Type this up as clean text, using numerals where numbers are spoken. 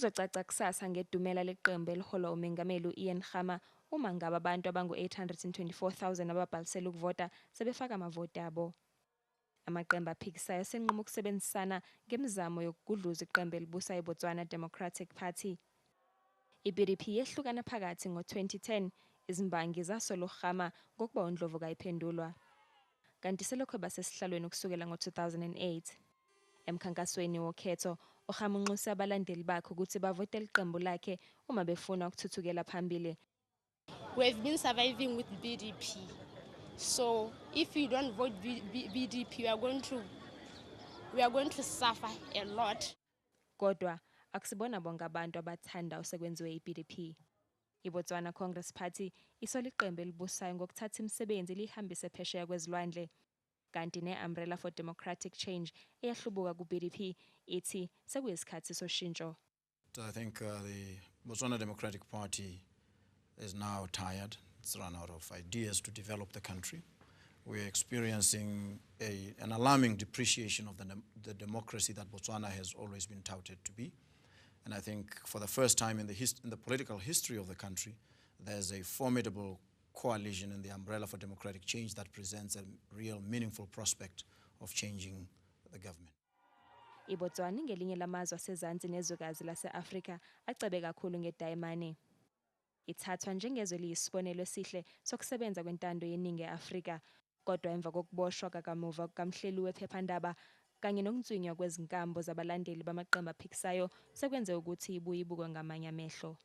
Kuzocaca kusasa ngedumela leqembu eliholwa uMengameli u-Ian Khama uma ngabe abantu abangu-824,000 ababhalisele ukuvota sebefaka amavoti abo. Amaqembu aphikisayo asenqume ukusebenzisana ngemizamo yokugudluza iqembu elibusa iBotswana Democratic Party. I-BDP yehlukana phakathi ngo-2010, izimbangi zasola uKhama ngokuba undlovu kayiphendulwa. Kanti selokhu basesihlalweni kusukela ngo-2008. Emkhankasweni wokhetho, uKhama unxuse abalandeli bakhe ukuthi bavotele iqembu lakhe uma befuna ukuthuthukela phambili. We have been surviving with BDP. So if you don't vote BDP, we are going to suffer a lot. Kodwa akusibona bonke abantu abathanda osekwenziwe i-BDP. IBotswana Congress Party isola iqembu elibusayo ngokuthatha imisebenzi lihambise phesheya kwezilwandle. Kanti ne-Umbrella for Democratic Change eyahlubuka ku-BDP ithi sekuyisikhathi soshintsho. I think the Botswana Democratic Party is now tired. It's run out of ideas to develop the country. We're experiencing an alarming depreciation of the democracy that Botswana has always been touted to be. And I think for the first time in the political history of the country, there's a formidable coalition in the Umbrella for Democratic Change that presents a real meaningful prospect of changing the government. IBotswana ingelinye lamazwe asezansi nezwekazi lase-Afrika acebe kakhulu ngedayimani. Ithathwa njengezwe eliyisibonelo esihle sokusebenza kwentando yeningi e-Afrika, kodwa emva kokuboshwa kakamuva kukamhleli wephephandaba kanye nokunswinywa kwezinkambo zabalandeli bamaqembu aphikisayo sekwenze ukuthi ibuye ibukwe ngamanye amehlo.